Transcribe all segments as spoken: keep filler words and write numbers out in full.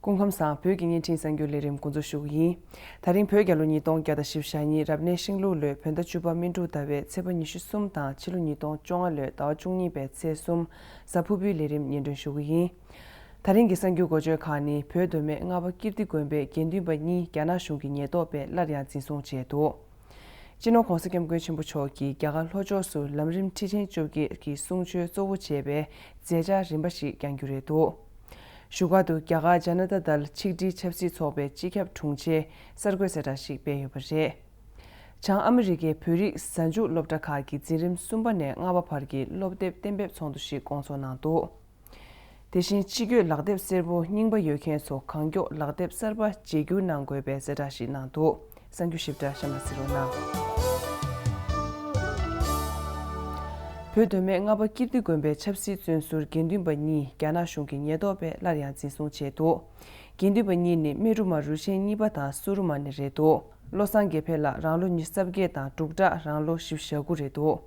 སྐུ་ཁམས་བཟང་། བོད་ཀྱི་བརྙན་འཕྲིན་གསར་འགྱུར་ལས་རིམ་འགོ་འཛུགས་ཞུ་གི་ཡིན། ད་རིང་བོད་རྒྱལ་ལོ་ཉིས་སྟོང་བརྒྱ་དང་བཞི་བཅུ་ཞེ་གཉིས་རབ་གནས་ཤིང་ལུག་ལོའི་བོད་ཟླ་བཅུ་པ་སྨིན་དྲུག་ཟླ་བའི་ཚེས་པ་ཉི་ཤུ་གསུམ་དང་ཕྱི་ལོ་ཉིས་སྟོང་བཅོ་ལྔ་ལོའི་ཟླ་བ་བཅུ་གཉིས་པའི་ཚེས་གསུམ་གཟའ་ཕུར་བུའི་ལས་རིམ་སྙན་སྒྲོན་ཞུ་གི་ཡིན། ད་རིང་གི་གསར་འགྱུར་འགོ་བརྗོད་ཁག་ནི། བོད་མདོ་སྨད་རྔ་པ་ཀིརྟི་དགོན་པའི་དགེ་འདུན་པ་གཉིས་རྒྱ་ནག་གཞུང་གི་ཉེན་རྟོག་པས་སླར་ཡང་འཛིན་བཟུང་བྱས་འདུག། སྤྱི་ནོར་༧གོང་ས་༧སྐྱབས་མགོན་ཆེན་པོ་མཆོག་གིས་རྒྱ་གར་ལྷོ་ཕྱོགས་སུ་ལམ་རིམ་ཁྲི་ཆེན་བཅོ་བརྒྱད་ཀྱི་གསུང་ཆོས་གཙོ་བོ་བྱས་པའི་མཛད་འཆར་རིམ་པ་ཞིག་བསྐྱངས་རྒྱུ་རེད་འདུག། བཞུགས་སྒར་དུ་རྒྱ་གར་ཇ་ན་ཏ་དལ་ཆིག་སྒྲིལ་ཆབ་སྲིད་ཚོགས་པའི་སྤྱི་ཁྱབ་དྲུང་ཆེས་གསར་འགོད་གསལ་བསྒྲགས་ཤིག་སྤེལ་ཡོད་པ་རེད། བྱང་ཨ་མི་རི་ཀའི་བོད་རིགས་གཟའ་མཇུག་སློབ་གྲྭ་ཁག་གི་འཛིན་རིམ་གསུམ་པ་ནས་ལྔ་པ་བར་གྱི་སློབ་དེབ་གཏན་འབེབས་ཚོགས་འདུ་ཞིག་བསྐོང་ཚོགས་གནང་འདུག། དེ་བཞིན་སྤྱི་སྒོས་ལག་དེབ་སེར་པོ་རྙིང་པ་ཡོད་མཁན་ཚོ་གང་མགྱོགས་ལག་དེབ་གསར་པ་བརྗེ་བསྒྱུར་གནང་དགོས་པའི་གསལ་བསྒྲགས་ཤིག་གནང་འདུག། གསར་འགྱུར་ཞིབ་ཕྲ་གཤམ་ལ་གཟིགས་རོགས་གནང་། བོད་མདོ་སྨད་རྔ་པ་ཀིརྟི་དགོན་པའི་ཆབ་སྲིད་བཙོན་ཟུར་དགེ་འདུན་པ་གཉིས་རྒྱ་ནག་གཞུང་གི་ཉེན་རྟོག་པས་སླར་ཡང་འཛིན་བཟུང་བྱས་འདུག། དགེ་འདུན་པ་གཉིས་ནི་སྨན་རུ་མ་རུ་ཆེན་གཉིས་པ་དང་སུ་རུ་མ་ནི་རེད་འདུག། བློ་བཟང་དགེ་འཕེལ་ལགས་རང་ལོ་ཉི་ཤུ་རྩ་བརྒྱད་དང་འབྲུག་གྲགས་རང་ལོ་བཞི་བཅུ་ཞེ་དགུ་རེད་འདུག།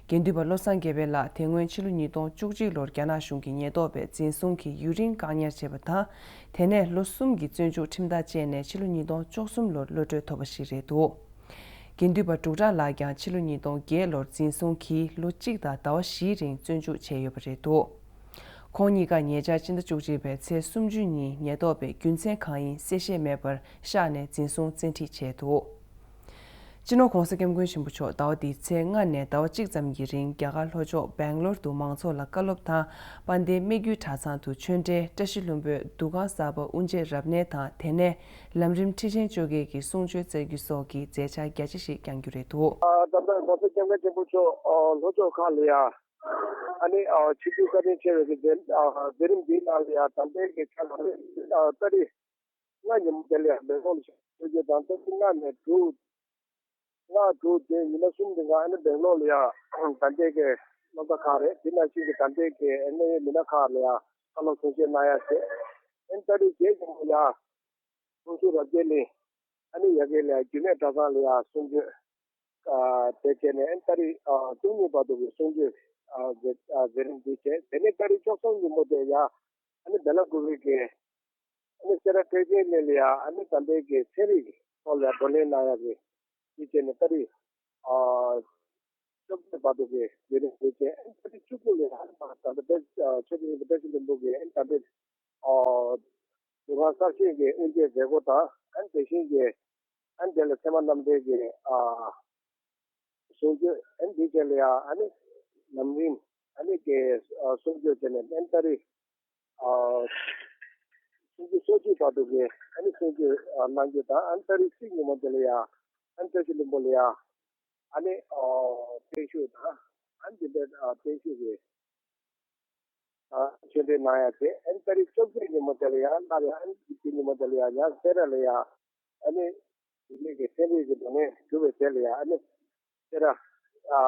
དགེ་འདུན་པ་བློ་བཟང་དགེ་འཕེལ་ལགས་དེ་སྔོན་ཕྱི་ལོ་ཉིས་སྟོང་བཅུ་གཅིག་ལོར་རྒྱ་ནག་གཞུང་གི་ཉེན་རྟོག་པས་འཛིན་བཟུང་གིས་ཡུན་རིང་བཀག་ཉར་བྱས་པ་དང་། དེ་ནས་ལོ་གསུམ་གྱི་བཙོན་འཇུག་ཁྲིམས་ཐག་བཅད་ནས་ཕྱི་ལོ་ཉིས་སྟོང་བཅུ་གསུམ་ལོར་གློད་གྲོལ་ཐོབ་པ་ཞིག་རེད་འདུག། དགེ་འདུན་པ་འབྲུག་གྲགས་ལགས་ཀྱང་ཕྱི་ལོ་ཉིས་སྟོང་བརྒྱད་ལོར་འཛིན་བཟུང་གིས་ལོ་གཅིག་དང་ཟླ་བ་བཞིའི་རིང་བཙོན་འཇུག་བྱས་ཡོད་པ་རེད་འདུག། ཁོང་གཉིས་ཀ་ཉེ་ཆར་སྤྱི་ཟླ་བཅུ་གཅིག་པའི་ཚེས་སུམ་ཅུ་ཉིན་ཉེན་རྟོག་པས་རྒྱུ་མཚན་གང་ཡིན་གསལ་བཤད་མེད་པར་གཤགས་ནས་འཛིན་བཟུང་བཙན་ཁྲིད་བྱས་འདུག། སྤྱི་ནོར་༧གོང་ས་༧སྐྱབས་མགོན་ཆེན་པོ་མཆོག་ཟླ་བ་འདིའི་ཚེས་ལྔ་ནས་ཟླ་བ་གཅིག་ཙམ་གྱི་རིང་རྒྱ་གར་ལྷོ་ཕྱོགས་སྦེང་ལོར་དུ་མང་ཚོགས་ལ་བཀའ་སློབ་དང་། དཔལ་ལྡན་སྨད་རྒྱུད་གྲྭ་ཚང་དུ་ཆོས་འབྲེལ། བཀྲ་ཤིས་ལྷུན་པོའི་འདུ་ཁང་གསར་པ་དབུ་འབྱེད་རབ་གནས་དང་། དེ་ནས་ལམ་རིམ་ཁྲི་ཆེན་བཅོ་བརྒྱད་ཀྱི་གསུང་ཆོས་སྩལ་རྒྱུ་སོགས་ཀྱི་མཛད་འཆར་རྒྱ་ཆེ་ཞིག་བསྐྱང་རྒྱུ་རེད་འདུག། ད་ལྟ་༧གོང་ས་༧སྐྱབས་མགོན་ཆེན་པོ་མཆོག་ལྷོ་ཕྱོགས་ཁག་ལ་ཡ། ཨ་ནི་ཆིག་སྒྲིལ་བཀའ་དྲིན་ཆེ་བའི་གི་མཛད་མཛད་རིམ་འདིའི་ནང་ལ་ཡ་ད་ལྟའི་གི་ཆ་ལ་ཏ་རིག་ལྔ་ཉིན་མོ་དེ་ལ་ཡ་སྦེང་ལོར་ལ་ཞུགས་རྒྱུ་དང་། ཏ་རིག་ལྔ་ནས་དྲུག་ལྔ་དྲུག་བདུན་ཉི་མ་གསུམ་དེ་ང་ཨ་ནི་སྦེང་ལོར་ལ་ཡ་ད་ལྟའི་གི་སློབ་གྲྭ་ཁག་རེད། དེ་ནང་བཞིན་གི་ད་ལྟའི་གི་ཨ་ནི་མི་སྣ་ཁག་ལ་ཡ་བཀའ་སློབ་གསུང་བཤད་གནང་ཡ་བྱས། ཨ་ནི་ཏ་རིག་བརྒྱད་ཉིན་མོ་ཡ་གསུང་ཆོས་རབ་རྒྱས་གླིང་། ཨ་ནི་ཡ་གི་ལ་ཡ་རྒྱུད་སྨད་གྲྭ་ཚང་ལ་ཡ་གསུང་ཆོས་དེ་བྱས་ནས། ཨ་ནི་ཏ་རིག་བཅུ་གཉིས་བར་དུ་གི་གསུང་ཆོས་མཛད་མཛད་རིམ་འདི་བྱས། དེ་ནས་ཏ་རིག་བཅུ་གསུམ་ཉིན་མོ་དེ་ཡ་ཨ་ནི་སྦེ་ལ་ཀུ་པེ་གི་ཨ་ནི་སེ་ར་ཊེ་ཅན་གླིང་ལ་ཡ་ཨ་ནི་ད་ལྟའི་གི་ཚན་རིག་ཐོག་ལ་ཡ་བགྲོ་གླེང་གནང་ཡ་གི་འདི་བྱས་ནས་ཏ་རིག་བཅོ་བརྒྱད་བར་དུ་གི་མཛད་རིམ་འདི་བྱས། ཨ་ནི་ཏ་རིག་བཅུ་དགུ་ལ་ཡ་ཨ་ནི་ད་ལྟ་བཀྲ་ཆོས་དབྱིངས་བཀྲ་ཤིས་ལྷུན་པོ་གི་ཨ་ནི་ད་ལྟའི་འདུ་ཁང་གསར་བཞེངས་ཀྱི་དབུ་འབྱེད་མཛད་སྒོ་དང་། ཨ་ནི་དེ་བཞིན་གྱི་ཨ་ནི་དེ་ལ་ཚད་མ་རྣམ་འགྲེལ་གྱི་ཨ་གསུང་ཆོས། ཨ་ནི་དེ་རྗེས་ལ་ཡང་ཨ་ནི་ལམ་རིམ་ཨ་ནི་གི་ཨ་གསུང་ཆོས་བྱས་ནས། ཨ་ནི་ཏ་རིག་ཨ་སུམ་ཅུ་སོ་གཅིག་བར་དུ་གི་ཨ་ནི་གསུང་ཆོས་ཨ་གནང་རྒྱུ་དང་། ཨ་ནི་ཏ་རིག་གཅིག་ཉིན་མོ་དེ་ལ་ཡང་ཨ་ནི་བཀྲ་ཤིས་ལྷུན་པོ་ལ་ཡང་ཨ་ནི་ཨ་བརྟན་བཞུགས་དང་། ཨ་ནི་དེ་འདྲའི་ཨ་བརྟན་བཞུགས་ཀྱི་ཨ་ཆོས་འབྲེལ་གནང་ཡ་བྱས། ཨ་ནི་ཏ་རིག་བཅོ་བརྒྱད་ཉིན་མོ་དེ་ལ་ཡང་སླར་ཡང་ཨ་ནི་དེ་ཉིན་མོ་དེ་ལ་ཡང་ཡང་སེ་ར་ལ་ཡང་ཨ་ནི་རིག་གནས་ཀྱི་ཚན་རིག་གི་བགྲོ་གླེང་གྲུབ་པའི་རྗེས་ལ་ཡང་ཨ་ནི་སེ་ར་ཨ་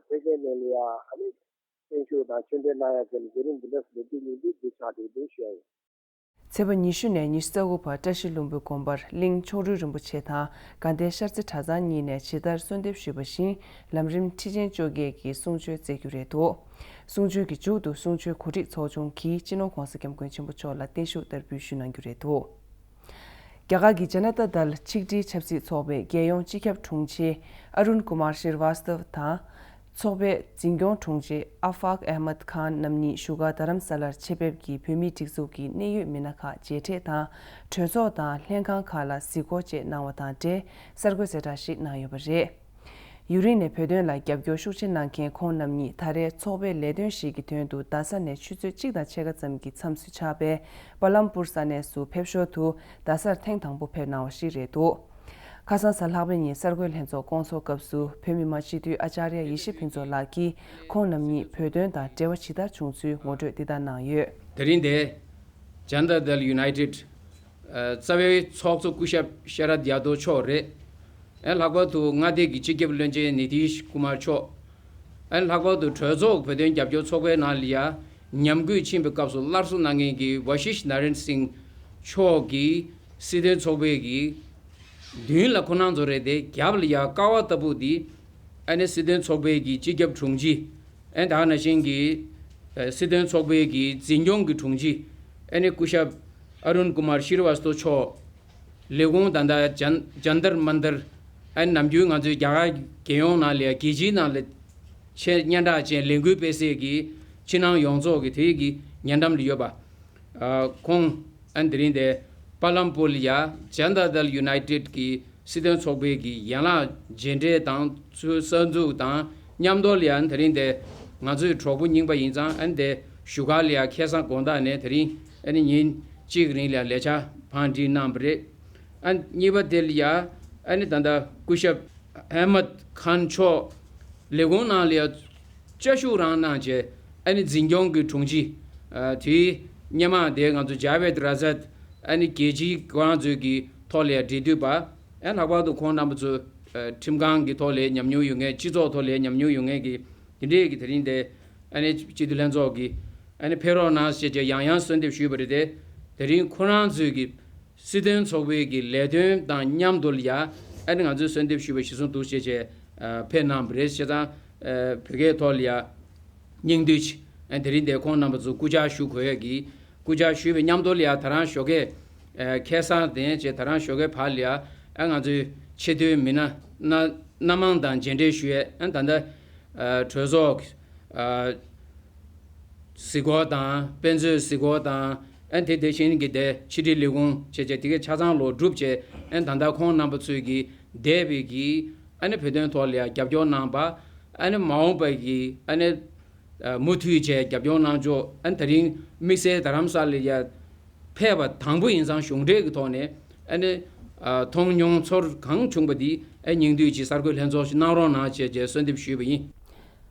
ཐེག་ཆེན་གླིང་ལ་ཡང་ཨ་ནི་བརྟན་བཞུགས་དང་ཆོས་འབྲེལ་གནང་ཡ་བྱས་ནས་མཛད་རིམ་འདི་འདྲ་ཞིག་ལ་འདི་ཉིན་འདི་འདི་ཆགས་འདུག་འདུག་ཞུ་ཡ་ཡིན། ཚེས་པ་ཉི་ཤུ་ནས་ཉི་ཤུ་རྩ་དགུ་བར་བཀྲ་ཤིས་ལྷུན་པོའི་དགོན་པར་གླིང་མཆོག་སྤྲུལ་རིན་པོ་ཆེ་དང་དགའ་ལྡན་ཤར་རྩེ་གྲྭ་ཚང་གཉིས་ནས་ཇི་ལྟར་གསོལ་འདེབས་ཞུས་པ་བཞིན་ལམ་རིམ་ཁྲི་ཆེན་བཅོ་བརྒྱད་ཀྱི་གསུང་ཆོས་སྩལ་རྒྱུ་རེད་འདུག། གསུང་ཆོས་ཀྱི་མཇུག་ཏུ་གསུང་ཆོས་གོ་སྒྲིག་ཚོགས་ཆུང་གིས་སྤྱི་ནོར་༧གོང་ས་༧སྐྱབས་མགོན་ཆེན་པོ་མཆོག་ལ་བརྟན་བཞུགས་བསྟར་འབུལ་ཞུས་གནང་རྒྱུ་རེད་འདུག། རྒྱ་གར་གྱི་ཇ་ན་ཏ་དལ་ཆིག་སྒྲིལ་ཆབ་སྲིད་ཚོགས་པའི་རྒྱལ་ཡོངས་སྤྱི་ཁྱབ་དྲུང་ཆེ་ཨ་རུན་ཀུ་མར་ཤྲི་ཝཱ་སྟབ་དང་། ཚོགས་པའི་འཛིན་སྐྱོང་དྲུང་ཆེ་ཨ་ཧྥག་ཨེ་མད་ཁཱན་རྣམ་གཉིས་བཞུགས་སྒར་རྡ་རམ་ས་ལར་ཆེད་ཕེབས་ཀྱིས་བོད་མིའི་སྒྲིག་འཛུགས་ཀྱི་གནད་ཡོད་མི་སྣ་ཁག་མཇལ་འཕྲད་དང་། གྲོས་ཚོགས་དང་ལྷན་ཁང་ཁག་ལ་གཟིགས་སྐོར་བཅས་གནང་བ་དང་འབྲེལ་གསར་འགོད་གསལ་བསྒྲགས་ཤིག་གནང་ཡོད་པ་རེད། ཡུན་རིང་ནས་བོད་དོན་ལ་རྒྱབ་སྐྱོར་ཤུགས་ཆེ་གནང་མཁན་ཁོང་རྣམ་གཉིས་ད་རེས་ཚོགས་པའི་ལས་དོན་ཞིག་གི་དོན་དུ་རྡ་ས་ནས་ཆུ་ཚོད་གཅིག་དང་ཕྱེད་ཀ་ཙམ་གྱི་མཚམས་སུ་ཆགས་པའི་པ་ལམ་པུར་ས་གནས་སུ་ཕེབས་ཞོར་དུ་རྡ་སར་ཐེངས་དང་པོ་ཕེབས་གནང་བ་ཞིག་རེད་འདུག། ཁ་སང་གཟའ་ལྷག་པའི་ཉིན་གསར་འགོད་ལྷན་ཚོགས་བསྐོང་ཚོགས་སྐབས་སུ་བོད་མི་མང་སྤྱི་འཐུས་ཨ་ཅཱརྱ་ཡེ་ཤེས་ཕུན་ཚོགས་ལགས་ཀྱིས་ཁོང་རྣམ་གཉིས་བོད་དོན་དང་འབྲེལ་བ་ཇི་ལྟར་བྱུང་ཚུལ་ངོ་སྤྲོད་འདི་ལྟར་གནང་ཡོད། དེ་རིང་འདིར་Janata Dal United རྩ་བའི་ཚོགས་གཙོ་སྐུ་ཞབས་ཤ་རད་ཡ་དོ་མཆོག་རེད། ཨ་ལྷག་པར་དུ་མངའ་སྡེ་གི་སྤྱི་ཁྱབ་བློན་ཆེན་ནི་ཏིཤ་ཀུ་མར་མཆོག། ཨ་ལྷག་པར་དུ་གྲོས་ཚོགས་བོད་དོན་རྒྱབ་སྐྱོར་ཚོགས་པའི་ནང་ལ་ཡ་ཉམས་རྒུད་ཕྱིན་པའི་སྐབས་སུ་སླར་གསོ་གནང་མཁན་གྱི་ཝ་ཤིཤ་ན་རེན་སིང་མཆོག་གི་སྲིད་དོན་ཚོགས་པའི་གི་མདུན་ལ་ཁོ་རང་ཚོ་རེད་དེ། རྒྱབ་ལ་ཡ་ཀ་བ་ལྟ་བུ་འདི་ཨ་ནི་སྲིད་དོན་ཚོགས་པའི་གི་སྤྱི་ཁྱབ་དྲུང་ཆེ། ཨ་ནི་ད་ག་ནང་བཞིན་གྱི་སྲིད་དོན་ཚོགས་པའི་གི་འཛིན་སྐྱོང་གི་དྲུང་ཆེ། ཨ་ནི་སྐུ་ཞབས་ ཨ་རུན་ཀུ་མར་ཤྲི་ཝ་སྟོ་མཆོག་ལས་ཁུངས་ད་ལྟ་ཇན་ཇན་ཏར་མན་ཏར། ཨ་ནི་ནམ་རྒྱུན་ང་ཚོའི་རྒྱ་གར་རྒྱལ་ཡོངས་ནང་ལ་ཡ་རྒྱལ་སྤྱིའི་ནང་ལ་ཆེས་སྙན་གྲགས་ཅན་ལས་འགུལ་སྤེལ་སའི་གི་ཕྱི་ནང་ཡོངས་རྫོགས་ཀྱི་དེའི་གི་ཉེ་འགྲམ་ལ་ཡོད་པ། ཨ་ཁོང་ཨ་ནི་དེ་རིང་དེ་པ་ལམ་པུར་ལ་ཡ་ཇན་ཏར་དལ་ཡུ་ནའི་ཊེཌ་གི་སྲིད་དོན་ཚོགས་པའི་གི་ཡན་ལག་མཇལ་འཕྲད་དང་ཚུལ་གསར་འཛུགས་དང་མཉམ་དུ་ལ་ཡ་དེ་རིང་དེ་ང་ཚོའི་གྲོགས་པོ་རྙིང་པ་ཡིན་ཙང་ཨ་ནི་དེ་བཞུགས་སྒར་ལ་ཡ་ཁ་སང་དགོང་དག་ནས་དེ་རིང་ཨ་ནི་ཉིན་གཅིག་རིང་ལ་ཡ་ལས་འཆར་བང་སྒྲིག་གནང་བ་རེད། ཨ་ནི་གཉིས་པ་དེ་ལ་ཡ་ཨ་ནི་ད་ལྟ་སྐུ་ཞབས་ཨེ་མད་ཁཱན་མཆོག་ལས་ཁུངས་ནང་ལ་ཡ་བཅའ་བཞུགས་རང་གནང་བྱས་ཨ་ནི་འཛིན་སྐྱོང་གི་དྲུང་ཆེ། ཨ་དེའི་སྔོན་མ་དེ་ང་ཚོ་ཇ་བེད་ར་ཛད་ཨ་ནི་རྒྱལ་སྤྱིའི་ཁོ་རང་ཚོའི་གི་ཐོག་ལ་ཡ་འབྲེལ་མཐུད་པ། ཨ་ལྷག་པར་དུ་ཁོང་རྣམ་པ་ཚོ་ཨ་ཁྲིམས་ཁང་གི་ཐོག་ལ་ཉམས་མྱོང་ཡོད་མཁན་སྤྱི་ཚོགས་ཐོག་ལ་ཉམས་མྱོང་ཡོད་མཁན་གི་དེ་འདྲའི་གི་དེ་རིང་དེ་ཨ་ནི་སྤྱི་འཐུས་ལྷན་ཚོགས་ཀྱི་ཨ་ནི་ཕེབས་རོགས་གནང་ཞེས་བྱས་ཡང་ཡང་གསོལ་འདེབས་ཞུས་པ་རེད་དེ། དེ་རིང་ཁོ་རང་ཚོའི་གི་སྲིད་དོན་ཚོགས་པའི་གི་ལས་དོན་དང་མཉམ་དུ་ལ་ཡ་ཨ་ནི་ང་ཚོས་གསོལ་འདེབས་ཞུས་པ་གཞིར་བཟུང་འདུག་ཅེས་བྱས་ཨ་ཕེབས་གནང་བ་རེད། བྱས་ཙང་ཨ་བོད་སྐད་ཐོག་ལ་ཡ་སྙིང་བསྡུས་ཅིག་ཨ་དེ་རིང་འདིར་ཁོང་རྣམ་པ་ཚོ་སྐུ་བཅར་ཞུ་དགོས་ཡ་གི་སྐུ་བཅར་ཞུས་པའི་མཉམ་དུ་ལ་ཡ་ད་རང་ཞོགས་ཀས་ཨ་ཁ་སང་དེ་བྱས་ད་རང་ཞོགས་ཀས་བར་ལ་ཡ་ཨ་ང་ཚོའི་ཆེས་མཐོའི་མི་སྣ་སྣ་སྣ་མང་དང་མཇལ་འཕྲད་ཞུ་ཡས་ཨ་ད་ལྟ་ཨ་གྲོས་ཚོགས་ཨ་གཟིགས་སྐོར་དང་དཔེ་མཛོད་གཟིགས་སྐོར་དང་ཨ་དེ་དེ་བཞིན་གྱི་དེ་ཕྱི་དྲིལ་ལས་ཁུངས་བྱས་བྱས་དེ་གའི་ཆ་ཚང་ལོག་གྲུབ་བྱས་ཨ་ད་ལྟ་ཁོང་རྣམ་པ་ཚོས་ཀྱི་འདས་པའི་གི་ཨ་ནི་བོད་དོན་ཐོག་ལ་ཡང་རྒྱབ་སྐྱོར་གནང་པ། ཨ་ནི་མ་འོངས་པའི་གི་ཨ་ནི་ཨ་མུ་མཐུད་བྱས་རྒྱབ་སྐྱོར་གནང་ཕྱོགས། ཨ་ནི་དེ་རིང་དམིགས་བསལ་རྡ་རམ་ས་ལ་ལ་ཡ་ཕེབས་པ་དང་པོ་ཡིན་ཙང་གཞུང་འབྲེལ་གྱི་ཐོག་ནས་ཨ་ནི་ཨ་མཐོང་མྱོང་ཚོར་གང་བྱུང་པ་འདི་ཨ་སྙིང་བསྡུས་ཀྱིས་གསར་འགོད་ལྷན་ཚོགས་ཤིག་གནང་རོགས་གནང་ཞེས་བཅས་གསོལ་འདེབས་ཞུས་པ་ཡིན།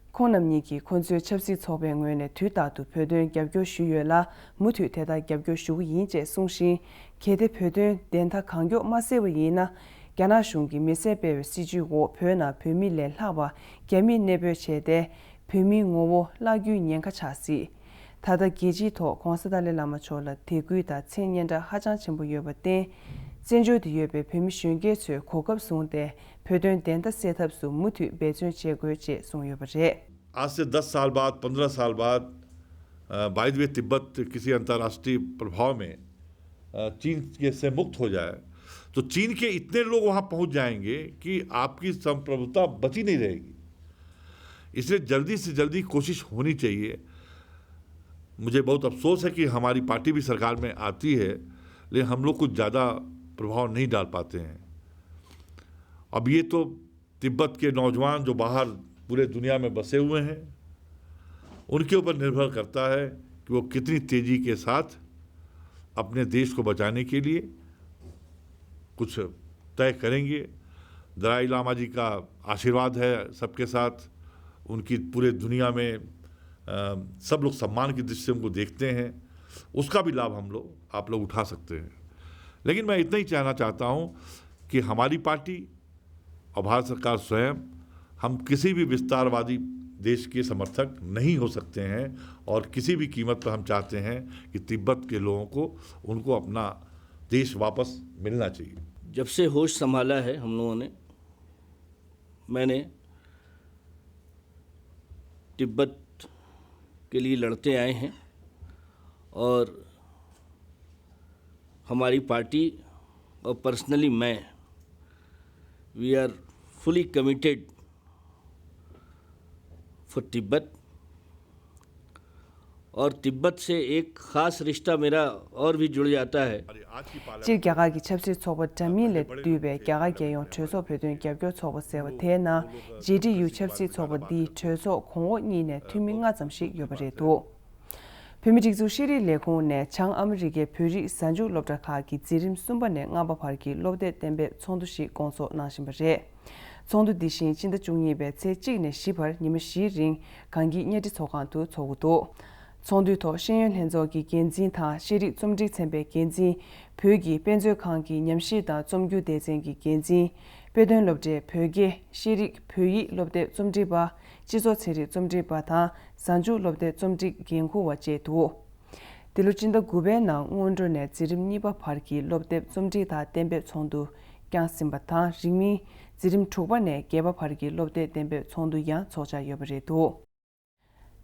ཁོང་རྣམ་གཉིས་ཀྱིས་ཁོང་ཚོའི་ཆབ་སྲིད་ཚོགས་པའི་ངོས་ནས་དུས་རྟག་ཏུ་བོད་དོན་རྒྱབ་སྐྱོར་ཞུས་ཡོད་ལ། མུ་མཐུད་དེ་ལྟར་རྒྱབ་སྐྱོར་ཞུ་གི་ཡིན་ཅེས་གསུངས་ཤིང་། གལ་ཏེ་བོད་དོན་བདེན་མཐའ་གང་མགྱོགས་མ་གསལ་བ་ཡིན་ན། རྒྱ་ནག་གཞུང་གིས་མི་སེར་སྤེལ་བའི་སྲིད་བྱུས་འོག་བོད་ནང་བོད་མི་ལས་ལྷག་པ་རྒྱ་མིས་གནས་སྤོས་བྱས་ཏེ། བོད་མིའི་ངོ་བོ་བརླག་རྒྱུའི་ཉེན་ཁ་ཆགས་སྲིད། ད་ལྟ་རྒྱལ་སྤྱིའི་ཐོག་༧གོང་ས་ཏཱ་ལའི་བླ་མ་མཆོག་ལ་དད་གུས་དང་མཚན་སྙན་གྲགས་ཧ་ཅང་ཆེན་པོ་ཡོད་པར་བརྟེན། བཙན་བྱོལ་དུ་ཡོད་པའི་བོད་མི་གཞོན་སྐྱེས་ཚོས་གོ་སྐབས་བཟུང་སྟེ། བོད་དོན་བདེན་མཐའ་གསལ་ཐབས་སུ་མུ་མཐུད་འབད་བརྩོན་བྱེད་དགོས་ཅེས་གསུངས་ཡོད་པ་རེད། आज से दस साल बाद, पन्द्रह साल बाद, बाय द वे, तिब्बत किसी अंतर्राष्ट्रीय प्रभाव में अ, चीन के से मुक्त हो जाए, तो चीन के इतने लोग वहां पहुंच जाएंगे कि आपकी संप्रभुता बची नहीं रहेगी। इसलिए जल्दी से जल्दी कोशिश होनी चाहिए। मुझे बहुत अफसोस है कि हमारी पार्टी भी सरकार में आती है, लेकिन हम लोग कुछ ज़्यादा प्रभाव नहीं डाल पाते हैं। अब ये तो तिब्बत के नौजवान जो बाहर पूरे दुनिया में बसे हुए हैं, उनके ऊपर निर्भर करता है कि वो कितनी तेज़ी के साथ अपने देश को बचाने के लिए कुछ तय करेंगे। दलाई लामा जी का आशीर्वाद है सबके साथ, उनकी पूरे दुनिया में अ, सब लोग सम्मान की दृष्टि से उनको देखते हैं, उसका भी लाभ हम लोग, आप लोग उठा सकते हैं। लेकिन मैं इतना ही कहना चाहता हूँ कि हमारी पार्टी और भारत सरकार स्वयं, हम किसी भी विस्तारवादी देश के समर्थक नहीं हो सकते हैं और किसी भी कीमत पर हम चाहते हैं कि तिब्बत के लोगों को, उनको अपना देश वापस मिलना चाहिए। जब से होश संभाला है हम लोगों ने, मैंने तिब्बत के लिए लड़ते आए हैं और हमारी पार्टी और पर्सनली मैं, we are fully committed for Tibet. और तिब्बत से एक ख़ास रिश्ता मेरा और भी जुड़ जाता है। སྤྱིར་རྒྱ་གར་གྱི་ཆབ་སྲིད་ཚོགས་པ་འདྲ་མིན་ལས་བསྡུས་པའི་རྒྱ་གར་རྒྱལ་ཡོངས་གྲོས་ཚོགས་བོད་དོན་རྒྱབ་སྐྱོར་ཚོགས་པ་ཟེར་བ་དེའི་ནང་ཇེ་ཌི་ཡུ་ཆབ་སྲིད་ཚོགས་པ་འདིའི་གྲོས་ཚོགས་གོང་འོག་གཉིས་ནས་འཐུས་མི་ལྔ་ཙམ་ཞིག་ཡོད་པ་རེད་འདུག་བོད་མིའི་སྒྲིག་འཛུགས་ཤེས་རིག་ལས་ཁུངས་ནས་བྱང་ཨ་མི་རི་ཀའི་བོད་རིགས་གཟའ་མཇུག་སློབ་གྲྭ་ཁག་གི་འཛིན་རིམ་གསུམ་པ་ནས་ལྔ་པ་བར་གྱི་སློབ་དེབ་གཏན་འབེབས་ཚོགས་འདུ་ཞིག་སྐོང་ཚོགས་གནང་བཞིན་པ་རེད། ཚོགས་འདུ་འདི་བཞིན་སྤྱི་ཟླ་བཅུ་གཉིས་པའི་ཚེས་གཅིག་ནས་བཞི་བར་ཉི་མ་བཞིའི་རིང་གངས་སྐྱིད་གཉའ་ཁྲི་ཚོགས་ཁང་དུ་འཚོགས་ཀྱི་འདུག་ཚོགས་འདུའི་ཐོག་ཤེས་ཡོན་ལྷན་ཚོགས་ཀྱི་འགན་འཛིན་དང་ཤེས་རིག་རྩོམ་སྒྲིག་ཚན་པའི་འགན་འཛིན། བོད་ཀྱི་དཔེ་མཛོད་ཁང་གི་ཉམས་ཞིབ་དང་རྩོམ་སྒྱུར་སྡེ་ཚན་གྱི་འགན་འཛིན། དཔེ་སྟོན་སློབ་གྲྭའི་བོད་དགེ་ཤེས་རིག་བོད་ཡིག་སློབ་དེབ་རྩོམ་སྒྲིག་པ། སྤྱི་ཚོགས་ཚན་རིག་རྩོམ་སྒྲིག་པ་དང་གཟའ་མཇུག་སློབ་དེབ་རྩོམ་སྒྲིག་འགན་འཁུར་བ་བཅས་འདུག་འདི་ལོ་སྤྱི་ཟླ་དགུ་པའི་ནང་སྔོན་འགྲོ་ནས་འཛིན་རིམ་གཉིས་པ་བར་གྱི་སློབ་དེབ་རྩོམ་སྒྲིག་དང་གཏན་འབེབས་ཚོགས་འདུ་བསྐྱངས་ཟིན་པ་དང་། རིང་མིན་འཛིན་རིམ་དྲུག་པ་ནས་བརྒྱད་པ་བར་གྱི་སློབ་དེབ་གཏན་འབེབས་ཚོགས་འདུ་ཡང་འཚོགས་འཆར་ཡོད་པ་རེད་འདུག་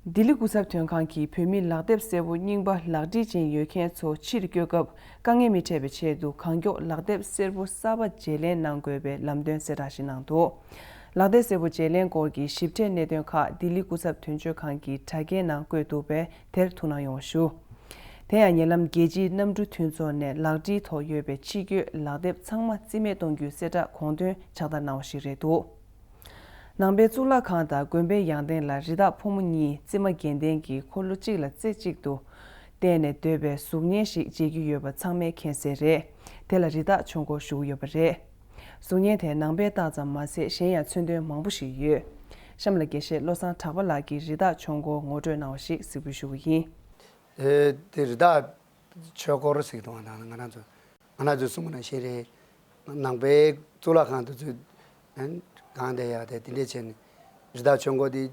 ལྡི་ལི་སྐུ་ཚབ་དོན་ཁང་གིས་བོད་མིའི་ལག་དེབ་སེར་པོ་རྙིང་པ་ལག་བྲིས་ཅན་ཡོད་མཁན་ཚོ་ཕྱིར་བསྐྱོད་སྐབས་དཀའ་ངལ་མི་འཕྲད་པའི་ཆེད་དུ་གང་མགྱོགས་ལག་དེབ་སེར་པོ་གསར་པ་བརྗེ་ལེན་གནང་དགོས་པའི་ལམ་སྟོན་གསལ་བསྒྲགས་ཤིག་གནང་འདུག་ལག་དེབ་སེར་པོ་བརྗེ་ལེན་སྐོར་གྱི་ཞིབ་ཕྲའི་གནད་དོན་ཁག་ལྡི་ལི་སྐུ་ཚབ་དོན་གཅོད་ཁང་གི་དྲ་རྒྱའི་ནང་བཀོད་འདུག་པས་དེར་ཐུགས་སྣང་ཡོང་བ་ཞུ། དེ་ཡང་ཉེ་ལམ་རྒྱལ་སྤྱིའི་གནམ་གྲུ་མཐུན་ཚོགས་ནས་ལག་བྲིས་ཐོག་ཡོད་པའི་ཕྱི་སྐྱོད་ལག་དེབ་ཚང་མ་རྩིས་མེད་གཏོང་རྒྱུའི་གསལ་བསྒྲགས་དགོངས་དོན་ཕྱག་བསྟར་གནང་བ་ཞིག་རེད་འདུག་ནང་པའི་གཙུག་ལག་ཁང་དང་དགོན་པའི་ཡང་སྟེང་ལ་རི་དྭགས་ཕོ་མོ་གཉིས་རྩིབ་མ་གྱེན་བསྟན་གྱིས་འཁོར་ལོ་གཅིག་ལ་རྩེ་གཅིག་ཏུ་བསྟན་ནས་སྡོད་པའི་གཟུགས་བརྙན་ཞིག་མཇལ་རྒྱུ་ཡོད་པ་ཚང་མས་མཁྱེན་གསལ་རེད། དེ་ལ་རི་དྭགས་ཆོས་འཁོར་ཞུ་གི་ཡོད་པ་རེད། གཟུགས་བརྙན་དེ་ནང་པའི་རྟགས་ཙམ་མ་ཟད་གཞན་ཡང་མཚོན་དོན་མང་པོ་ཞིག་ཡོད། གཤམ་ལ་དགེ་བཤེས་བློ་བཟང་གྲགས་པ་ལགས་ཀྱིས་རི་དྭགས་ཆོས་འཁོར་ངོ་སྤྲོད་གནང་བ་ཞིག་གཟིགས་འབུལ་ཞུ་གི་ཡིན། ཨེ་དེ་རི་དྭགས་ཆོས་འཁོར་ཟེར་གི་འདུག་ང་རང་ཚོ་ང་རང་ཚོས་གསུངས་པ་ནང་བཞིན་རེད། ནང་པའི་གཙུག་ལག་ཁང་དུ་ཚུད་གང་དེ་ཡག་དེ་དེ་འདྲས་བྱས་ནས་རི་དྭགས་ཆོས་འཁོར་དེ་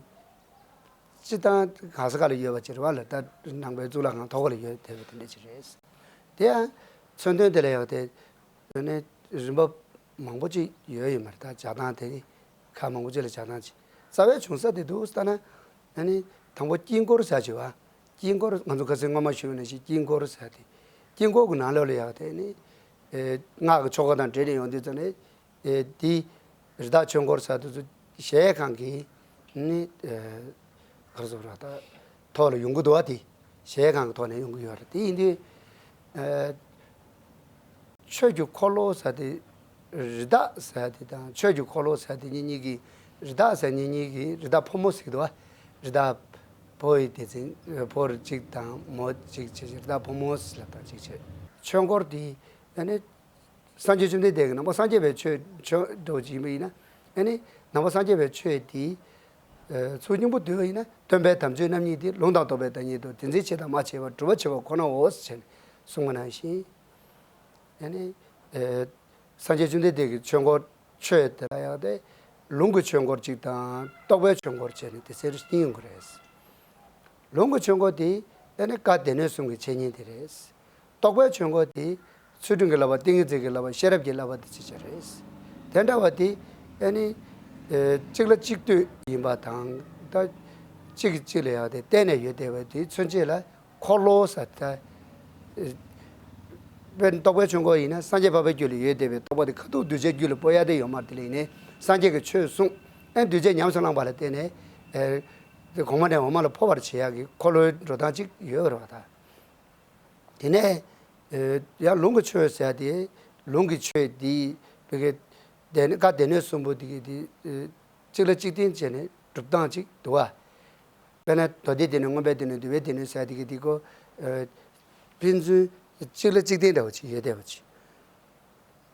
སྤྱི་བཏང་ག་ས་ག་ལ་ཡོད་པ་ཅིག་རེད་བ་ལ། ད་ནང་པའི་གཙུག་ལག་ཁང་ཐོག་ལ་ཡོད་བསྡད་པ་དེ་འདྲས་ཅིག་རེད། དེ་ཡང་མཚོན་དོན་དེ་ལ་ཡག་དེ་དེ་ནས་རིམ་པ་མང་པོ་ཅིག་ཡོད་ཡོད་མ་རེད། ད་བྱ་སྟངས་དེ་ཁག་མང་པོ་ཅིག་ལ་བྱ་སྟངས་ཅིག་རྩ་བའི་བྱུང་ས་དེ་འདུག་ལྟ་ན། ཨ་ནི་དང་པོ་དཀྱིལ་འཁོར་ཟེར་ཅིག་བ། དཀྱིལ་འཁོར་ང་ཚོ་ཁ་སང་སྔོན་མ་ཞུས་པ་ནང་བཞིན་དཀྱིལ་འཁོར་ཟེར་དེ། དཀྱིལ་འཁོར་གྱི་ནང་ལོགས་ལ་ཡག་དེ་ནི་ཨེ་སྔགས་ཀྱི་ཆོ་ག་དང་འབྲེལ་ནས་ཡོང་དུས་ཙམ་ནས་ཨེ་དེ་རི་དྭགས་ཆོས་འཁོར་ཟེར་དུས་ཚོ་གཞལ་ཡས་ཁང་གི་ནི་ཨེ་ག་རེ་ཟེར་བ་ད་ཐོག་ལ་ཡོང་གི་འདུག་བ། དེ་གཞལ་ཡས་ཁང་གི་ཐོག་ནས་ཡོང་གི་ཡོད་རེད། དེ་ཡིན་དུས་ཨེ། ཆོས་ཀྱི་འཁོར་ལོ་ཟེར་དེ། རི་དྭགས་ཟེར་དེ་དང་ཆོས་ཀྱི་འཁོར་ལོ་ཟེར་དེ་གཉིས་གཉིས་ཀྱི་རི་དྭགས་ཟེར་གཉིས་གཉིས་ཀྱི་རི་དྭགས་ཕོ་མོ་ཟེར་གི་འདུག་བ། རི་དྭགས་ཕོ་ཡི་སྡེ་ཚན་ཕོ་རི་གཅིག་དང་མོ་གཅིག་བྱས་བྱས་རི་དྭགས་ཕོ་མོ་ཟེར་ལབ་དང་གཅིག་བྱས། ཆོས་འཁོར་དེ་ཨ་ནི་སངས་རྒྱས་བཅོམ་ལྡན་འདས་ཀྱི་ནང་པ་སངས་རྒྱས་པའི་ཆོས་ཆོས་འདྲ་བོ་ཅིག་ཡིན་པ་ཡིན་ན། ཨ་ནི་ནང་པ་སངས་རྒྱས་པའི་ཆོས་དེ་ཚུལ་སྙིང་པོ་བསྡུས་པ་ཡིན་ན་སྟོན་པའི་དམ་ཆོས་རྣམ་གཉིས་ཏེ། ལུང་དང་རྟོགས་པའི་བདག་ཉིད་དོ། དེ་འཛིན་བྱེད་དང་མ་བྱེད་པ། སྒྲུབ་པ་བྱེད་པ་ཁོ་ནའོ་ཞེས་གསུངས་པ་ནང་བཞིན། ཡང་ནི་ཨེ་སངས་རྒྱས་བཅོམ་ལྡན་འདས་ཀྱི་ཆོས་འཁོར་ཆོས་དེ་ལ་ཡང་དེ་ལུང་གི་ཆོས་འཁོར་གཅིག་དང་རྟོགས་པའི་ཆོས་འཁོར་བྱས་ནས་དེ་ཚེ་རུ་གཉིས་ཡོང་གི་རེད། ལུང་གི་ཆོས་འཁོར་དེ་ཡང་ནི་བཀའ་སྡེ་སྣོད་གསུམ་གྱི་འཆད་ཉན་དེ་རེད། རྟོགས་པའི་ཆོས་འཁོར་དེ་ཚུལ་ཁྲིམས་ཀྱི་བསླབ་པ། ཏིང་ངེ་འཛིན་གྱི་བསླབ་པ། ཤེས་རབ་ཀྱི་བསླབ་པ་དེ་ཅིག་ཅིག་རེད། དེ་འདྲ་བ་དེ་ཡང་ནི་ཨེ་གཅིག་ལ་གཅིག་ལྟོས་ཡིན་པ་དང་། ད་གཅིག་གིས་གཅིག་ལ་ཡང་དེ་བརྟེན་ནས་ཡོད་བསྡད་པ་དེ་མཚོན་བྱེད་ལ། འཁོར་ལོ་ཟེར་ད། དཔེར་ན་རྟོགས་པའི་ཆོས་འཁོར་ཡིན་ན་སངས་རྒྱས་འཕགས་པའི་རྒྱུད་ལ་ཡོད་བསྡད་པའི་རྟོགས་པ་དེ་ཁ་ཐུག་གདུལ་བྱའི་རྒྱུད་ལ་སྤོ་ཡ་དེ་ཡོད་མ་རེད། དེ་ལ་ཡིན་ནའི་སངས་རྒྱས་ཀྱིས་ཆོས་གསུངས། ཨེ་གདུལ་བྱས་ཉམས་སུ་བླངས་པ་ལ་བརྟེན་ནས་ཨེ་དེ་གོང་མ་ནས་འོག་མ་ལ་འཕོ་བར་བྱེད་ཡག་གི་འཁོར་ལོའི་འགྲོ་སྟངས་ཅིག་ཡོད་པ་རེད་བ་ད། དེ་ནས་ཨེ་ཡང་ལུང་གི་ཆོས་ཟེར་ཡ་དེ་ལུང་གི་ཆོས་དེ་བི་གེ་སྡེ་བཀའ་སྡེ་སྣོད་གསུམ་པོ་དེ་གི་དེ་ཨེ་གཅིག་ལ་གཅིག་བརྟེན་བྱས་ནས་སྒྲུབ་སྟངས་ཅིག་འདུག་བ། དཔེར་ན་མདོ་སྡེའི་སྡེ་སྣོད། མངོན་པའི་སྡེ་སྣོད། འདུལ་བའི་སྡེ་སྣོད་ཟེར་དེ་གི་དེ་ཀོ། ཨ་ཕན་ཚུན་གཅིག་ལ་གཅིག་བརྟེན་འདྲ་བོ་ཅིག་ཡོད་བསྡད་པ་ཅིག་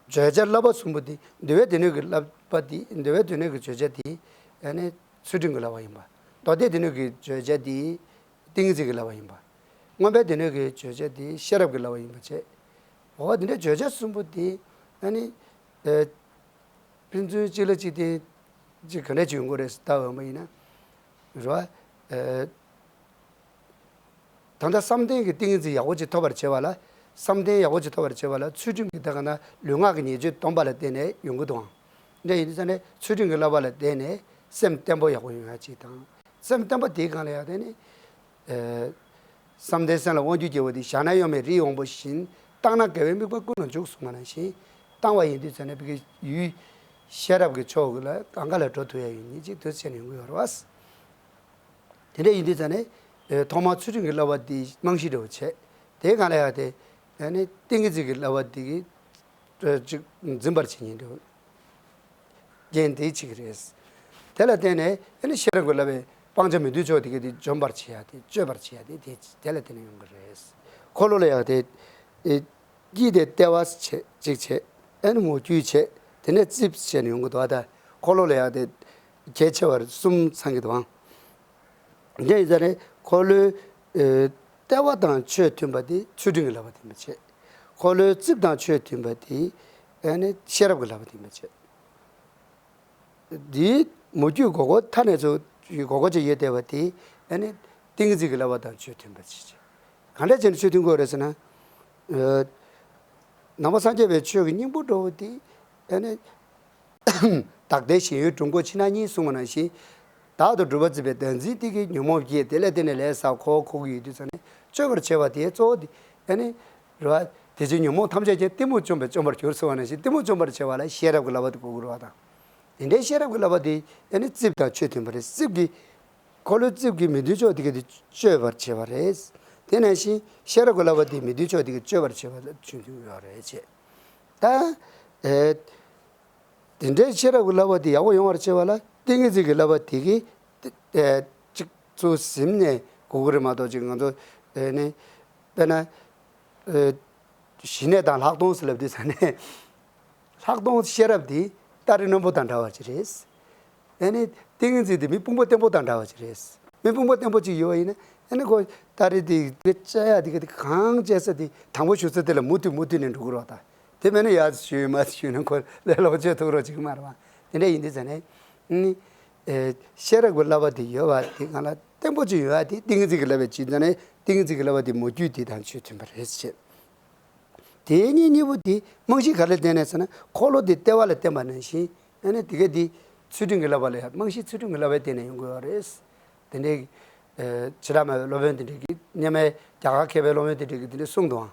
བརྗོད་བྱ་བསླབ་པ་གསུམ་པོ་དེ་འདུལ་བའི་སྡེ་སྣོད་ཀྱི་བསླབ་པ་དེ། འདུལ་བའི་སྡེ་སྣོད་ཀྱི་བརྗོད་བྱ་དེ་ཨ་ནི་ཚུལ་ཁྲིམས་ཀྱི་བསླབ་པ་ཡིན་པ། མདོ་སྡེའི་སྡེ་སྣོད་ཀྱི་བརྗོད་བྱ་དེ་ཏིང་ངེ་འཛིན་གྱི་བསླབ་པ་ཡིན་པ། མངོན་པའི་སྡེ་སྣོད་ཀྱི་བརྗོད་བྱ་དེ་ཤེས་རབ་ཀྱི་བསླབ་པ་ཡིན་པ་བྱས། འོ་དེ་འདྲའི་བརྗོད་བྱ་གསུམ་པོ་དེ་ཨ་ནི་ཨ་ཕན་ཚུན་གཅིག་ལ་གཅིག་བརྟེན་ཅིག་ག་འདྲ་ཅིག་ཡོང་གི་རེད་ཟེར་ལྟ་འོས་པ་ཡིན་ན། རེད་བ། ཨེ་ད་ལྟ་བསམ་གཏན་གྱི་ཏིང་ངེ་འཛིན་ཡག་པོ་ཅིག་ཐོབ་པར་བྱེད་པ་ལ། བསམ་གཏན་ཡག་པོ་ཅིག་ཐོབ་པར་བྱེད་པ་ལ་ཚུལ་ཁྲིམས་ཀྱི་ད་ག་ན་ལུས་ངག་གི་ཉེས་སྤྱོད་སྡོམ་པ་ལ་བརྟེན་ནས་ཡོང་གི་འདུག་ཨང་། འདྲ་ཡིན་དུས་ཙང་ནས་ཚུལ་ཁྲིམས་ཀྱི་བསླབ་པ་ལ་བརྟེན་ནས་སེམས་བརྟན་པོ་ཡག་པོ་ཡོང་ཡ་ཅིག་དང་། སེམས་བརྟན་པོ་དེའི་སྒང་ལ་ཡང་དེ་ནི། ཨེ་བསམ་གཏན་སེམས་ལ་དབང་སྒྱུར་རྒྱལ་པོ་དེ། བཞག་ན་གཡོ་མེད་རི་ཡི་དབང་པོ་བཞིན། བཏང་ན་དགེ་བའི་དམིགས་པ་ཀུན་ལ་འཇུག་གསུངས་པ་ནང་བཞིན། བཏང་བ་ཡིན་དུས་ཙང་ནས་བི་གེ་ཡུལ་ཤེས་རབ་ཀྱི་ཕྱོགས་ལ་གང་ག་ལ་འགྲོ་ཐུབ་ཡ་ཡོད་མཁན་ཅིག་དུས་ཚོད་ནས་ཡོང་གི་ཡོད་རེད་བ། དེ་འདྲ་ཡིན་དུས་ཙང་ནས་ཨེ་ཐོག་མར་ཚུལ་ཁྲིམས་ཀྱི་བསླབ་པ་དེ་རྨང་གཞི་འདྲ་བོ་བྱས། དེའི་སྒང་ལ་ཡང་དེ་ཨ་ནི་ཏིང་ངེ་འཛིན་གྱི་བསླབ་པ་དེ་གི་ཅིག་འཛིན་པར་བྱེད་མཁན་འདྲ་བོ། རྐྱེན་དེ་གཅིག་རེད། དེ་ལ་བརྟེན་ནས་ཨ་ནི་ཤེས་རབ་ཀྱི་བསླབ་པའི་སྤང་བྱ་མི་འདུལ་ཕྱོགས་དེ་ག་དེ་འཇོམས་པར་བྱེད་ཡ་དེ། གཅོད་པར་བྱེད་ཡ་དེ་དེ་དེ་ལ་བརྟེན་ནས་ཡོང་གི་རེད། འཁོར་ལོ་ལ་ཡང་དེ་ཨེ་དཀྱིལ་དེ་ལྟེ་བ་བྱས་གཅིག་བྱས། ཨ་ནི་མོ་རྒྱུད་བྱས། དེ་ནས་རྩིབས་བྱས་ནས་ཡོང་གི་འདུག་ད་འཁོར་ལོ་ལ་ཡང་དེ་གལ་ཆེ་བར་གསུམ་ཚང་གི་འདུག་ཨང་། འདི་ཡིན་ཙང་ནས་འཁོར་ལོའི་ཨེ་ལྟེ་བ་དང་ཆོས་མཐུན་པ་དེ་ཚུལ་ཁྲིམས་ཀྱི་བསླབ་པ་ཡིན་པ་བྱས། འཁོར་ལོའི་རྩིབས་དང་ཆོས་མཐུན་པ་དེ་ཨ་ནི་ཤེས་རབ་ཀྱི་བསླབ་པ་ཡིན་པ་བྱས། འདིའི་མུ་ཁྱུད་སྒོར་སྒོར་མཐའ་ནས་ཚུར་སྒོར་སྒོར་ཅིག་ཡོད་བསྡད་པ་དེ་ཨ་ནི་ཏིང་ངེ་འཛིན་གྱི་བསླབ་པ་དང་ཆོས་མཐུན་པ་བྱས། གང་འདྲ་བྱས་ནས་ཆོས་མཐུན་དགོས་རེད་ཟེར་ན། ཨ་ནང་པ་སངས་རྒྱས་པའི་ཆོས་ཀྱི་སྙིང་པོ་འདྲ་བོ་དེ་ཨ་ནི་བདག་ལྟའི་ཞེན་ཡུལ་གྲུབ་འགོག་ཕྱི་ནང་གཉིས་གསུངས་པ་ནང་བཞིན། བདག་ཏུ་གྲུབ་པར་བརྩིས་པའི་བདག་འཛིན་དེ་གིས་ཉོན་མོངས་སྐྱེས། དེ་ལས་བརྟེན་ནས་ལས་བསགས་འཁོར་བར་འཁོར་གྱི་ཡོད་དུས་ཙང་ནས་སྤྱོད་པར་བྱེད་པ་དེའི་གཙོ་བོ་དེ་ཨ་ནི་རེད་བ། དེ་བཞིན་ཉོན་མོངས་ཐམས་ཅད་ཀྱང་གཏི་མུག་བཅོམ་པས་བཅོམ་པར་གྱུར་ཟེར་བ་ནང་བཞིན་གཏི་མུག་བཅོམ་པར་བྱེད་པ་ལ་ཤེས་རབ་ཀྱི་བསླབ་པ་དེ་གོ་དགོས་རེད་བ་དང་། དེ་འདྲའི་ཤེས་རབ་ཀྱི་བསླབ་པ་དེ་ཨ་ནི་རྩིབས་དང་ཆོས་མཐུན་པ་རེད། རྩིབས་ཀྱི་འཁོར་ལོའི་རྩིབས་ཀྱི་མི་མཐུན་ཕྱོགས་དེ་ག་དེ་གཅོད་པར་བྱེད་པ་རེད། དེ་ནང་བཞིན་ཤེས་རབ་ཀྱི་བསླབ་པ་དེ་མི་མཐུན་ཕྱོགས་དེ་ག་གཅོད་པར་བྱེད་པ་ལ་ཆོས་མཐུན་ཡོད་རེད་བྱས། ད་ཨེ། དེ་འདྲའི་ཤེས་རབ་ཀྱི་བསླབ་པ་དེ་ཡག་པོ་ཡོང་བར་བྱེད་པ་ལ་ཏིང་ངེ་འཛིན་གྱི་བསླབ་པ་དེ་གིས་ཏེ་ཨེ་གཅིག་ཚུར་ཟིན་ནས་གོ་གི་རེད་མ་གཏོགས་ཅིག་ང་ཚོ་ཨེ་ནི་དཔེར་ན་ཨེ་ཞི་གནས་དང་ལྷག་མཐོང་ཟེར་ལབ་དུས་ཙ་ནས་ལྷག་མཐོང་ཤེས་རབ་དེ་སྟ་རེ་རྣོན་པོ་དང་འདྲ་བ་ཅིག་རེད། ཨེ་ནི་ཏིང་ངེ་འཛིན་དེ་མི་དཔུང་པ་བརྟན་པོ་དང་འདྲ་བ་ཅིག་རེད། མི་དཔུང་པ་བརྟན་པོ་ཅིག་ཡོད་པ་ཡིན་ན་ཨེ་ནི་ཁོ་སྟ་རེ་དེ་དེ་བཅའ་ཡ་དེ་ག་དེ་གང་བཅའ་ས་དེ་དང་པོ་ཞུ་ས་དེ་ལ་མུ་མཐུད་མུ་མཐུད་ནས་འགྲོ་གི་རེད་བ་ད། དེ་མིན་ན་ཡར་ཞུས་མར་ཞུས་ན་ཁོ་ལས་སླ་པོ་བྱེད་ཐུབ་རོགས་ཅིག་མ་རེད་བ། དེ་འདྲ་ཡིན་དུས་ཙ་ནས་ནི་ཨེ་ཤེས་རབ་ཀྱི་བསླབ་པ་དེ་ཡོད་པ་དེ་ང་ལ་བརྟན་པོ་ཅིག་ཡོད་པ་དེ་ཏིང་ངེ་འཛིན་གྱི་བསླབ་པའི་ཕྱིར་ཙ་ནས་ཏིང་ངེ་འཛིན་གྱི་བསླབ་པ་དེ་མོ་རྒྱུད་དེ་དང་ཆོས་མཐུན་པ་རེད་ཅེས། དེའི་གཉིས་གཉིས་པོ་དེ་རྨང་གཞི་ག་ལ་བརྟེན་ནས་ཟེར་ན་འཁོར་ལོ་དེ་ལྟེ་བ་ལ་བརྟེན་པ་ནང་བཞིན་ཨ་ནི་དེ་ག་དེ་ཚུལ་ཁྲིམས་ཀྱི་བསླབ་པ་ལ་ཡང་རྨང་གཞི་ཚུལ་ཁྲིམས་ཀྱི་བསླབ་པའི་སྟེང་ནས་ཡོང་དགོས་པ་རེད། དེ་འདྲའི་ཨེ་བྱེ་བྲག་སྨྲ་བའི་སློབ་དཔོན་དེ་འདྲའི་གིས་སྔོན་མའི་རྒྱ་གར་མཁས་པའི་སློབ་དཔོན་དེ་འདྲའི་གིས་དེ་འདྲའི་གསུངས་འདུག་ཨང་།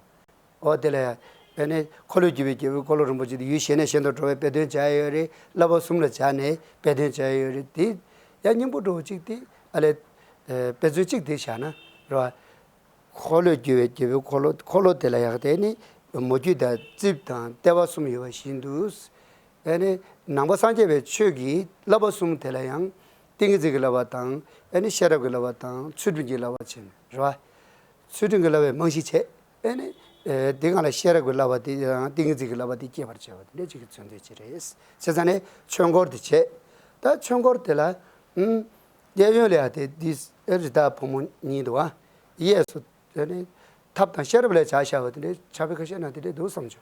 འོ་དེ་ལ་ཡང་ཨེ་ནི་འཁོར་ལོས་སྒྱུར་བའི་རྒྱལ་པོའི་འཁོར་ལོ་རིན་པོ་ཆེ་དེ་ཡུལ་གཞན་ནས་གཞན་དུ་འགྲོ་བའི་དཔེ་དོན་སྦྱར་ཡོད་རེད། བསླབ་པ་གསུམ་ལ་སྦྱར་ནས་དཔེ་དོན་སྦྱར་ཡོད་རེད། དེ་ཡང་སྙིང་པོ་འདྲ་བོ་གཅིག་དེ་ཨ་ལས་ཨེ་དཔེ་མཚོན་གཅིག་དེ་བཞག་ན་རེད་བ། འཁོར་ལོས་སྒྱུར་བའི་རྒྱལ་པོའི་འཁོར་ལོ། འཁོར་ལོ་དེ་ལ་ཡང་དེ་ནི་མོ་རྒྱུད་དང་རྩིབས་དང་ལྟེ་བ་གསུམ་ཡོད་པ་བཞིན་དུ། ཨེ་ནི་ནང་པ་སངས་རྒྱས་པའི་ཆོས་ཀྱི་བསླབ་པ་གསུམ་དེ་ལ་ཡང་ཏིང་ངེ་འཛིན་གྱི་བསླབ་པ་དང་ཨེ་ནི་ཤེས་རབ་ཀྱི་བསླབ་པ་དང་ཚུལ་ཁྲིམས་ཀྱི་བསླབ་པ་བྱས་ནས་རེད་བ། ཚུལ་ཁྲིམས་ཀྱི་བསླབ་པའི་རྨང་གཞི་བྱས། ཨེ་ནི་ཨེ་དེ་སྒང་ལ་ཤེས་རབ་ཀྱི་བསླབ་པ་དེ་ཡང་ཏིང་ངེ་འཛིན་གྱི་བསླབ་པ་དེ་སྐྱེད་པར་བྱས་པ་དེ་འདྲ་ཅིག་གི་མཚོན་དོན་ཅིག་རེད། བྱས་ཙང་ནས་ཆོས་འཁོར་དེ་བྱས། ད་ཆོས་འཁོར་དེ་ལ་ཨུམ། གཡས་གཡོན་ལ་ཡང་དེ་འདི་རི་དྭགས་ཕོ་མོ་གཉིས་འདུག་བ། གཡས་སུ་དེ་ནི་ཐབས་དང་ཤེས་རབ་ལ་སྦྱར་བཞག་པ་དེ་འདྲའི་ཕྱག་དཔེ་ཁ་ཤས་ནང་དེ་འདྲའི་འདུག་བསམ་བྱུང་།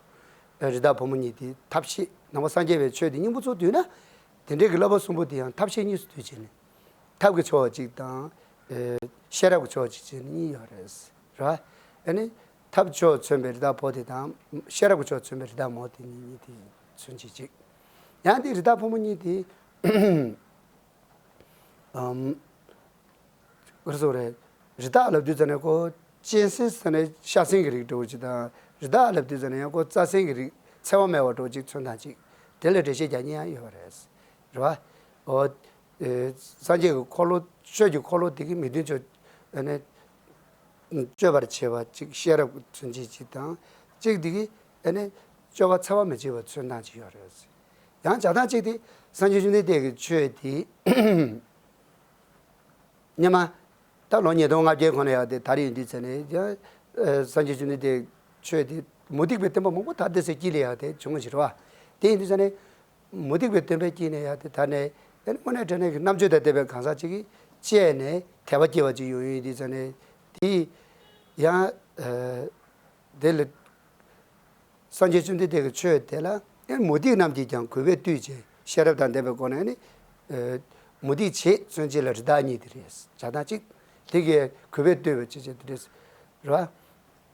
རི་དྭགས་ཕོ་མོ་གཉིས་དེ་ཐབས་ཤེས་ནང་པ་སངས་རྒྱས་པའི་ཆོས་དེ་སྙིང་པོ་ཚུར་བསྡུས་ན། དེ་འདྲའི་གི་བསླབ་པ་གསུམ་པོ་དེ་ཡང་ཐབས་ཤེས་གཉིས་སུ་འདུས་བྱས་ནས། ཐབས་ཀྱི་ཕྱོགས་གཅིག་དང་། ཨེ་ཤེས་རབ་ཀྱི་ཕྱོགས་གཅིག་བྱས་ནས་གཉིས་ཡོད་རེད། རེད་བ། ཨ་ནི་ཐབས་ཕྱོགས་མཚོན་པའི་རི་དྭགས་ཕོ་དེ་དང་ཤེས་རབ་ཀྱི་ཕྱོགས་མཚོན་པའི་རི་དྭགས་མོ་དེ་གཉིས་གཉིས་དེ་མཚོན་བྱེད་ཅིག་ཡང་དེ་རི་དྭགས་ཕོ་མོ་གཉིས་དེ། ཨམ། ག་རེ་ཟེར་རེད། རི་དྭགས་ལབ་དུས་ཙ་ནས་ཁོ་གཅན་གཟན་ཟེར་ནས་ཤ་གཟན་གྱི་རིགས་འདྲ་བོ་ཅིག་དང་རི་དྭགས་ལབ་དུས་ཙ་ནས་ཡང་ཁོ་རྩྭ་གཟན་གྱི་རིགས་འཚེ་བ་མེད་པ་འདྲ་བོ་ཅིག་མཚོན་སྟངས་ཅིག་དེ་ལ་འགྲེལ་བཤད་རྒྱག་མཁན་ཡང་ཡོད་པ་རེད། རེད་བ། འོ། ཨེ་སངས་རྒྱས་ཀྱི་འཁོར་ལོ་ཆོས་ཀྱི་འཁོར་ལོ་དེ་གི་མི་མཐུན་ཕྱོགས་ཨ་ནི་གཅོད་པར་བྱེད་པ་གཅིག་ཤེས་རབ་ཀྱི་མཚོན་བྱེད་ཅིག་དང་གཅིག་དེ་གི་ཨ་ནི་གཅོད་པ་འཚེ་བ་མི་བྱེད་པ་མཚོན་སྟངས་ཅིག་ཡོད་རེད། ཡང་བྱ་སྟངས་གཅིག་དེ་སངས་རྒྱས་བཅོམ་ལྡན་འདས་ཀྱི་ཆོས་དེ་སྔོན་མ་ད་ལོ་ཉིས་སྟོང་ལྔ་བརྒྱའི་གོང་ལ་ཡག་དེ་ད་རེས་ཡིན་དུས་ཚེ་ནས་ཡང་སངས་རྒྱས་བཅོམ་ལྡན་འདས་ཆོས་དེ་མུ་སྟེགས་པའི་བསྟན་པ་མང་པོ་ད་ལྟ་ཚེ་དཀྱིལ་ལ་ཡག་དེ་བྱུང་བ་ཞིག་རེད་བ། དེ་ཡིན་དུས་ཚེ་ནས་མུ་སྟེགས་པའི་བསྟན་པའི་དཀྱིལ་ནས་ཡག་དེ་ད་ནས་དངོས་གནས་དྲང་གནས་ཀྱི་རྣམ་དཔྱོད་དང་ལྡན་པའི་གང་ཟག་ཅིག་གིས་དཔྱད་ནས་དད་པ་སྐྱེ་བ་ཅིག་ཡོང་ཡོང་ཡིན་དུས་ཚེ་ནས་དེ་ཡང་དེ་ལ། སངས་རྒྱས་བཅོམ་ལྡན་འདས་ཀྱི་ཆོས་དེ་ལ་ཨེ་མུ་སྟེགས་རྣམས་ཀྱིས་ཀྱང་གུས་པས་བཏུད་ཅིང་ཤེས་རབ་དང་ལྡན་པའི་སྒོ་ནས་ནི། ཨེ་མུ་སྟེགས་བྱེད་མཚོན་བྱེད་ལ་རི་དྭགས་གཉིས་དེ་རེད། བྱ་དང་གཅིག་དེ་གས་གུས་པས་བཏུད་པ་ཅི་བྱེད་དེ་རེད། རེད་བ།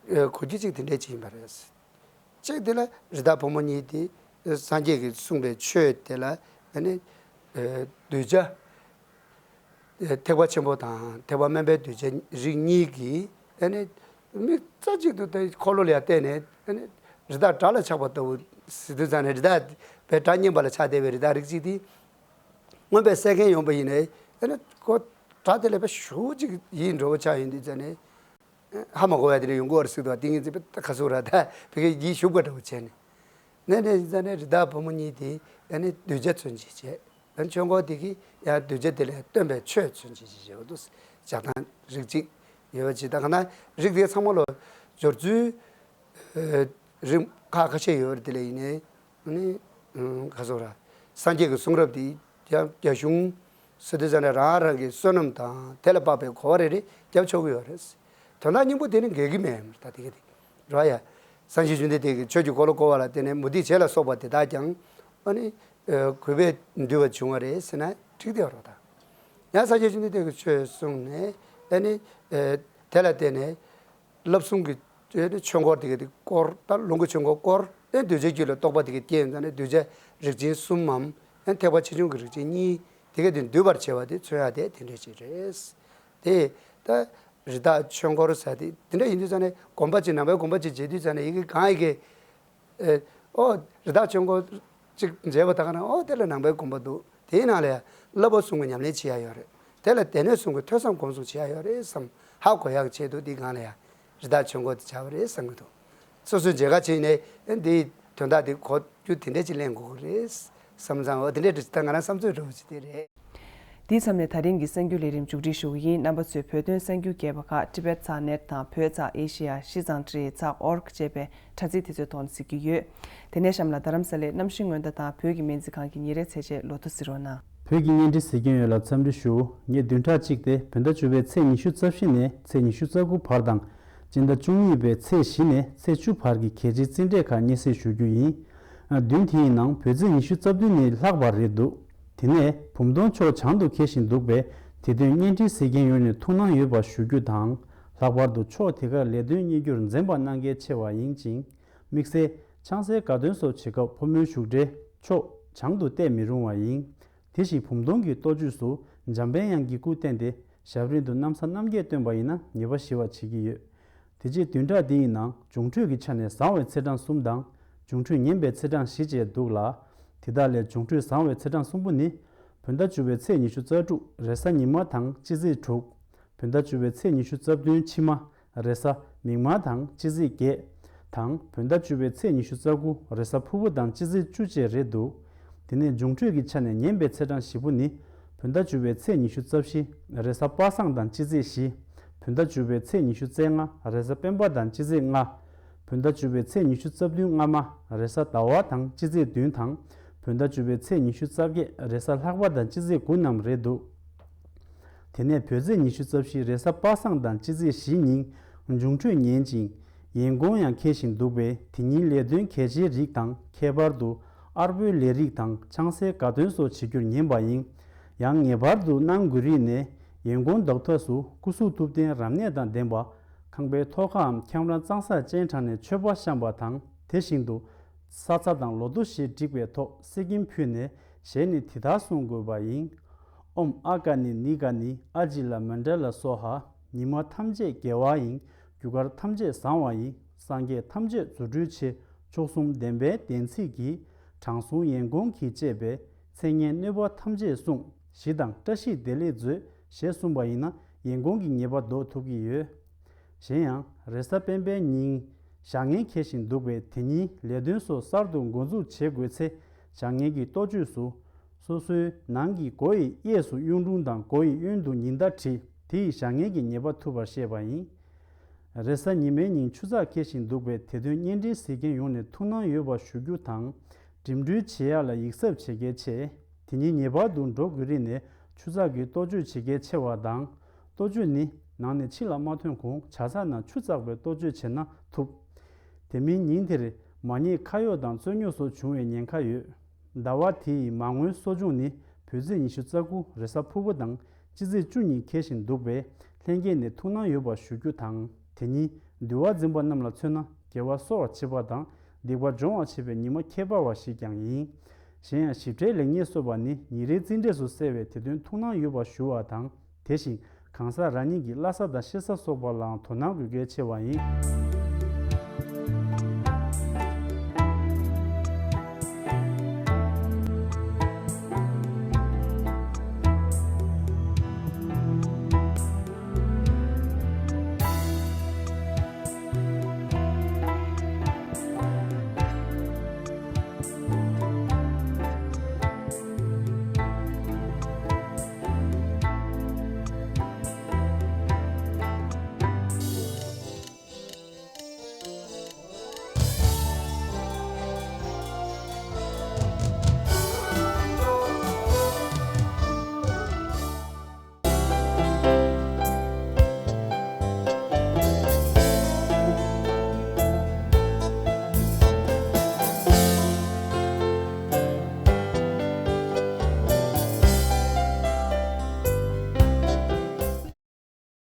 ཨེ་གོ་རྒྱུ་གཅིག་དེ་འདྲས་ཅིག་ཡིན་པ་རེད། གཅིག་དེ་ལ་རི་དྭགས་ཕོ་མོ་གཉིས་དེ་སངས་རྒྱས་ཀྱིས་གསུངས་པའི་ཆོས་དེ་ལ་ཨ་ནི་ཨེ་གདུལ་བྱ། ཐེག་པ་ཆེན་པོ་དང་ཐེག་པ་དམན་པའི་གདུལ་བྱ་རིགས་གཉིས་ཀྱིས་ཨ་ནི་མིག་རྩ་གཅིག་ཏུ་དེ་འཁོར་ལོ་ལ་ཡར་བལྟས་ནས་ཨ་ནི་རི་དྭགས་བྲག་ལ་ཆགས་པ་ལྟ་བུ་ཟེར་དུས་ཙང་ནས་རི་དྭགས་པའི་བྲག་རྙིང་པ་ལ་ཆགས་བསྡད་པའི་རི་དྭགས་རིགས་གཅིག་དེ་མངོན་པར་གསལ་མཁན་ཡོང་པ་ཡིན་ནའི་ཨ་ནི་ཁོ་བྲག་དེ་ལ་དཔེ་ཞེ་པོ་ཅིག་ཡིད་འགྲོ་བོ་ཆགས་ཡོང་དུས་ཙང་ནས། ཧ་མ་གོ་བ་དེ་འདྲ་ཡོང་གི་ཡོད་རེད་ཟེར་དུས་ཏིང་ངེ་འཛིན་པའི་ཁ་སུ་ར་ད་བི་གའི་ཡིད་ཞུགས་པ་འདྲ་བོ་བྱས་ནས། ནས་ནས་ཙང་ནས་རི་དྭགས་ཕོ་མོ་གཉིས་དེ་ཨ་ནི་གདུལ་བྱ་མཚོན་བྱེད་བྱས། ཨ་ནི་ཆོས་འཁོར་དེ་གིས་ཡང་གདུལ་བྱ་དེ་ལ་སྟོན་པའི་ཆོས་མཚོན་བྱེད་བྱེད་བྱེད་པ་འདུག་བྱ་སྟངས་རིགས་གཅིག་ཡོད་པ་ཅིག་ད་ག་ན་རིགས་དེ་ཚང་མ་ལ་སྦྱོར་ཚུལ་རིམ་ཁག་ཁ་ཤས་ཡོད་རེད། དེ་ལ་ཡིན་ནའི། ཨ་ནི། ཨང་། ག་ཟེར་ར། སངས་རྒྱས་ཀྱི་གསུང་རབ་འདི་ཡང་རྒྱ་གཞུང་ཟེར་དུས་ཙམ་ནས་རང་རང་གི་བསོད་ནམས་དང་དེ་ལ་དཔག་པའི་གོ་བ་རེ་རེ་རྒྱབ་ཆོག་གི་ཡོད་རེད། དོན་དག་སྙིང་པོ་དེ་ནི་འགལ་གྱི་མེད་ད་དེ་ག་དེ་ར་ཡ། སངས་རྒྱས་བཅོམ་ལྡན་འདས་ཀྱིས་ཆོས་ཀྱི་འཁོར་ལོ་བསྐོར་བ་ལ་བརྟེན་ནས་མུ་སྟེགས་བྱེད་ལ་སོགས་པ་དེ་དག་ཀྱང་ཨ་ནི་གུས་པས་འདུལ་བ་བྱུང་བ་རེད་ཟེར་ན་འགྲིག་བསྡད་པ་རེད་ད། ཡང་སངས་རྒྱས་བཅོམ་ལྡན་འདས་ཀྱིས་ཆོས་གསུངས་ནས་ཨ་ནི་དེ་ལ་བརྟེན་ནས། བསླབ་གསུམ་གྱི་ཆོས་འཁོར་དེ་ག་དེ་བསྐོར། ད་ལུང་གི་ཆོས་འཁོར་བསྐོར། ཨེ་གདུལ་བྱའི་རྒྱུད་ལ་རྟོགས་པ་དེ་ག་སྐྱེས་ཡོང་ཙང་ནས་གདུལ་བྱ་རིགས་ཅན་གསུམ་མམ། ཨེ་ཐེག་པ་ཆེ་ཆུང་གི་རིགས་ཅན་གཉིས། དེ་ག་དེ་འདུལ་བར་བྱེད་པ་དེ་མཚོན་ཡ་དེ་དེ་འདྲ་ཅིག་རེད། དེ་ད་རི་དྭགས་ཆོས་འཁོར་ཟེར་དེ་དེ་འདྲ་ཡིན་དུས་ཙང་ནས་སྒོམ་པ་ཅིག་ནང་པའི་སྒོམ་པ་ཅིག་བྱེད་དུས་ཙང་ནས་ཡི་གེ་གང་ཡི་གེ་ཨོ། རི་དྭགས་ཆོས་འཁོར་གཅིག་མཇལ་བ་ད་ག་ན་ཨོ་དེ་ལ་ནང་པའི་སྒོམ་པ་འདུག་དེའི་ནང་ལ་ཡང་བསླབ་པ་གསུམ་གྱི་ཉམས་ལེན་བྱེད་ཡ་ཡོད་རེད། དེ་ལ་སྡེ་སྣོད་གསུམ་གྱི་ཐོས་བསམ་སྒོམ་གསུམ་བྱེད་ཡ་ཡོད་རེད་བསམ་ཧ་གོ་ཡག་ཆེད་དུ་འདི་སྒང་ལ་ཡང་རི་དྭགས་ཆོས་འཁོར་དེ་བྱ་བ་རེད་བསམ་གྱི་འདུག་སོ་སོའི་མཇལ་ཁ་བྱས་ནས་འདིའི་དོན་དག་འདི་གོ་རྒྱུ་དེ་འདྲས་ཅིག་གླེང་དགོས་ཀྱི་རེད་བསམ་ཙང་ཨོ་དེ་འདྲས་འདྲ་ཅིག་ད་ང་རང་བསམ་ཚོད་འདྲ་བོ་ཅིག་དེ་རེད། དེའི་མཚམས་ནས་ད་རིང་གི་གསར་འགྱུར་ལས་རིམ་མཇུག་སྒྲིལ་ཞུ་གི་ཡིན། རྣམ་པ་ཚོས་བོད་དོན་གསར་འགྱུར་རྒྱས་པ་ཁག་Tibet Sat Net དང་བོད་ཚགས་Asia ཤིས་ཙང་ཀྲི་ཚགས་org ཅེས་པའི་དྲ་ཚིགས་དེ་ཚོའི་ཐོག་ནས་གཟིགས་རྒྱུ་ཡོད། དེ་ནས་གཤམ་ལ་རྡ་རམ་ས་ལའི་གནམ་གཤིས་སྔོན་བརྡ་དང་བོད་ཀྱི་སྨན་རྩིས་ཁང་གི་ཉིན་རེའི་ཚེས་ཆའི་ལོ་ཐོ་གཟིགས་རོགས་གནང་། བོད་ཀྱི་བརྙན་འཕྲིན་གཟིགས་མཁན་ཡོངས་ལ་འཚམས་འདྲི་ཞུ། ངས་བདུན་ཕྲག་གཅིག་སྟེ་བོད་ཟླ་བཅུ་པའི་ཚེས་ཉི་ཤུ་རྩ་བཞི་ནས་ཚེས་ཉི་ཤུ་རྩ་དགུ་བར་དང་། སྤྱི་ཟླ་བཅུ་གཉིས་པའི་ཚེས་བཞི་ནས་ཚེས་བཅུ་བར་གྱི་གལ་ཆེའི་རྩིས་འབྲས་ཁག་སྙན་སེང་ཞུ་རྒྱུ་ཡིན། བདུན་དེའི་ནང་བོད་ཚེས་ཉི་ཤུ་རྩ་བདུན་ནི་ལྷག་པ་རེད་འདུག་དེ་ནས་བུམ་སྟོང་ཕྱོགས་བྱང་དུ་འཁེལ་བཞིན་འདུག་པས། དེ་དོན་བརྙན་འཕྲིན་གཟིགས་མཁན་ཡོངས་ནས་ཐུགས་སྣང་ཡོད་པ་ཞུ་རྒྱུ་དང་། ལྷག་པར་དུ་ཕྱོགས་དེ་གར་ལས་དོན་གཉེར་རྒྱུར་འཛེམ་པ་གནང་གལ་ཆེ་བ་ཡིན་ཅིང་། དམིགས་བསལ་ཆང་སའི་དགའ་སྟོན་སོགས་བྱེད་སྐབས་ཕོ་མོའི་བཞུགས་གྲལ་ཕྱོགས་བྱང་དུ་གཏད་མི་རུང་བ་ཡིན། དེ་བཞིན་བུམ་སྟོང་གི་གཏོ་བཅོས་སུ་འཇམ་པའི་དབྱངས་ཀྱི་སྐུ་བསྟན་ཏེ་ཞབས་རིམ་དུ་གནམ་ས་གནམ་རྒྱས་བཏོན་པ་ཡིན་ན་ཉེས་པ་ཞི་བར་བྱེད་ཀྱི་ཡོད། དེ་རྗེས་བདུན་ཕྲག་འདི་ཡི་ནང་འབྱུང་འཕྲོད་ཀྱི་ཆ་ནས་བཟང་བའི་ཚེས་གྲངས་གསུམ་དང་། འབྱུང་འཕྲོད་ངན་པའི་ཚེས་གྲངས་བཞི་བཅས་འདུག་ལ། དེ་དག་ལས་འབྱུང་འཕྲོད་བཟང་བའི་ཚེས་གྲངས་གསུམ་པོ་ནི། བོད་ཟླ་བཅུ་པའི་ཚེས་ཉི་ཤུ་རྩ་དྲུག་རེས་གཟའ་ཉི་མ་དང་སྤྱི་ཚེས་དྲུག་བོད་ཟླ་བཅུ་པའི་ཚེས་ཉི་ཤུ་རྩ་བདུན་ཕྱི་མ་རེས་གཟའ་མིག་དམར་དང་སྤྱི་ཚེས་བརྒྱད་དང་། བོད་ཟླ་བཅུ་པའི་ཚེས་ཉི་ཤུ་རྩ་དགུ་རེས་གཟའ་ཕུར་བུ་དང་སྤྱི་ཚེས་བཅུ་བཅས་རེད་འདུག་དེ་ནས་འབྱུང་འཕྲོད་ཀྱི་ཆ་ནས་ངན་པའི་ཚེས་གྲངས་བཞི་པོ་ནི། བོད་ཟླ་བཅུ་པའི་ཚེས་ཉི་ཤུ་རྩ་བཞི་རེས་གཟའ་པ་སངས་དང་སྤྱི་ཚེས་བཞི། བོད་ཟླ་བཅུ་པའི་ཚེས་ཉི་ཤུ་རྩ་ལྔ་རེས་གཟའ་སྤེན་པ་དང་སྤྱི་ཚེས་ལྔ། བོད་ཟླ་བཅུ་པའི་ཚེས་ཉི་ཤུ་རྩ་བདུན་སྔ་མ་རེས་གཟའ་ཟླ་བ་དང་སྤྱི་ཚེས་བདུན་དང་། བོད་ཟླ་བཅུ་པའི་ཚེས་ཉི་ཤུ་རྩ་བརྒྱད་རེས་གཟའ་ལྷག་པ་དང་སྤྱི་ཚེས་དགུ་རྣམས་རེད་འདུག་དེ་ནས་བོད་ཚེས་ཉི་ཤུ་རྩ་བཞི་རེས་གཟའ་པ་སངས་དང་སྤྱི་ཚེས་བཞི་ཉིན་འབྱུང་འཕྲོད་ངན་ཅིང་ཡན་གོང་ཡང་འཁེལ་བཞིན་འདུག་པས། དེ་ཉིན་ལས་དོན་གལ་ཆེའི་རིགས་དང་ཁྱད་པར་དུ་ཨར་པོའི་ལས་རིགས་དང་ཆང་སའི་དགའ་སྟོན་སོགས་བྱེད་རྒྱུར་ཉན་པ་ཡིན། ཡང་ངེས་པར་དུ་གནང་དགོས་རིགས་ནས་ཡན་གོང་ལྡོག་ཐབས་སུ་སྐུ་གཟུགས་ཐུབ་བསྟན་རབ་གནས་དང་ལྡན་པ། ཁང་པའི་ཐོག་ཁའམ་ཁྱམས་ར་གཙང་སར་སྤྱན་དྲངས་ནས་མཆོད་པ་བཤམས་པ་དང་། དེ་བཞིན་དུ། ས་ཚ་དང་ལོ་ཐོ་ཞེས་བསྒྲིགས་པའི་ཐོག་གསེར་སྐྱེམས་ཕུལ་ནས་ཞལ་ནས་འདི་ལྟར་གསུང་དགོས་པ་ཡིན། ཨོཾ་ཨ་ཀ་ནི་ནི་ཀ་ནི་ཨ་ཇི་ལ་མཎྜ་ལ་སྭཱ་ཧཱ། ཉི་མ་ཐམས་ཅད་དགེ་བ་ཡིན། རྒྱུ་སྐར་ཐམས་ཅད་བཟང་བ་ཡིན། སངས་རྒྱས་ཐམས་ཅད་རྫུ་འཕྲུལ་ཆེ། མཆོག་གསུམ་བདེན་པའི་བདེན་ཚིག་གིས། དྲང་སྲོང་ཡན་གོང་གིས་བཅས་པའི་མཚན་སྙན་གནོད་པ་ཐམས་ཅད་བསྲུང་། ཞི་དང་བཀྲ་ཤིས་བདེ་ལེགས་མཛོད། ཞེས་གསུངས་པ་ཡིན་ན་ཡན་གོང་གི་ཉེས་པ་ཟློག་ཐུབ་ཀྱི་ཡོད། གཞན་ཡང་རེས་གཟའ་སྤེན་པའི་ཉིན་བྱ་ངན་འཁེལ་བཞིན་འདུག་པས། དེ་ཉིན་ལས་དོན་སོགས་གསར་དུ་འགོ་འཛུགས་བྱེད་དགོས་ཚེ་བྱ་ངན་གྱི་གཏོ་བཅོས་སུ། སོ་སོའི་ནང་གི་སྒོ་ཡི་གཡས་སུ་གཡུང་དྲུང་དང་སྒོ་ཡི་གཡོན་དུ་ཉི་ཟླ་བྲིས། དེ་ཡིས་བྱ་ངན་གྱི་ཉེས་པ་ཐུབ་པར་བཤད་པ་ཡིན། རེས་གཟའ་ཉི་མའི་ཉིན་ཆུ་ཚགས་འཁེལ་བཞིན་འདུག་པས། དེ་དོན་བརྙན་འཕྲིན་གཟིགས་མཁན་ཡོངས་ནས་ཐུགས་སྣང་ཡོད་པ་ཞུ་རྒྱུ་དང་། འགྲིམ་འགྲུལ་བྱེད་ཡག་ལ་ཡིད་གཟབ་བྱེད་གལ་ཆེ། དེ་ཉིན་ངེས་པར་དུ་འགྲོ་དགོས་རིགས་ནས་ཆུ་ཚགས་ཀྱི་གཏོ་བཅོས་བྱེད་གལ་ཆེ་བ་དང་། གཏོ་བཅོས་ནི་ནང་ནས་ཕྱི་ལ་མ་ཐོན་གོང་ཇ་ཚགས་ནང་ཆུ་བཙགས་པའི་གཏོ་བཅོས་བྱས་ན་ཐུབ། དེ་མིན་ཉིན་དེར་མ་ཉེས་ཁ་གཡོག་དང་རྩོད་རྙོག་སོགས་བྱུང་བའི་ཉེན་ཁ་ཡོད། ཟླ་བ་དེ་ཡི་མ་དངུལ་གསོ་སྦྱོང་ནི་བོད་ཚེས་ཉི་ཤུ་རྩ་དགུ་རེས་གཟའ་ཕུར་བུ་དང་སྤྱི་ཚེས་བཅུ་གཉིས་འཁེལ་བཞིན་འདུག་པས། ལྷན་རྒྱས་ནས་ཐུགས་སྣང་ཡོད་པ་ཞུ་རྒྱུ་དང་། དེ་ཉིན་འདུལ་བ་འཛིན་པ་རྣམས་ལ་མཚོན་ན་དགེ་བ་གསོག་པར་བྱེད་པ་དང་སྡིག་པ་སྦྱོང་བར་བྱེད་པའི་ཉི་མ་ཁྱད་པར་བ་ཞིག་ཀྱང་ཡིན། གཞན་ཡང་ཞིབ་ཕྲའི་ལེགས་ཉེས་སོགས་པ་ནི་ཉིན་རེའི་རྩིས་འབྲས་སུ་གསལ་བས། དེ་དོན་ཐུགས་སྣང་ཡོད་པ་ཞུ་བ་དང་། དེ་བཞིན་གང་ཟག་རང་ཉིད་ཀྱི་བླ་གཟའ་དང་གཤེད་གཟའ་སོགས་པ་ལའང་དོ་སྣང་དགོས་གལ་ཆེ་བ་ཡིན།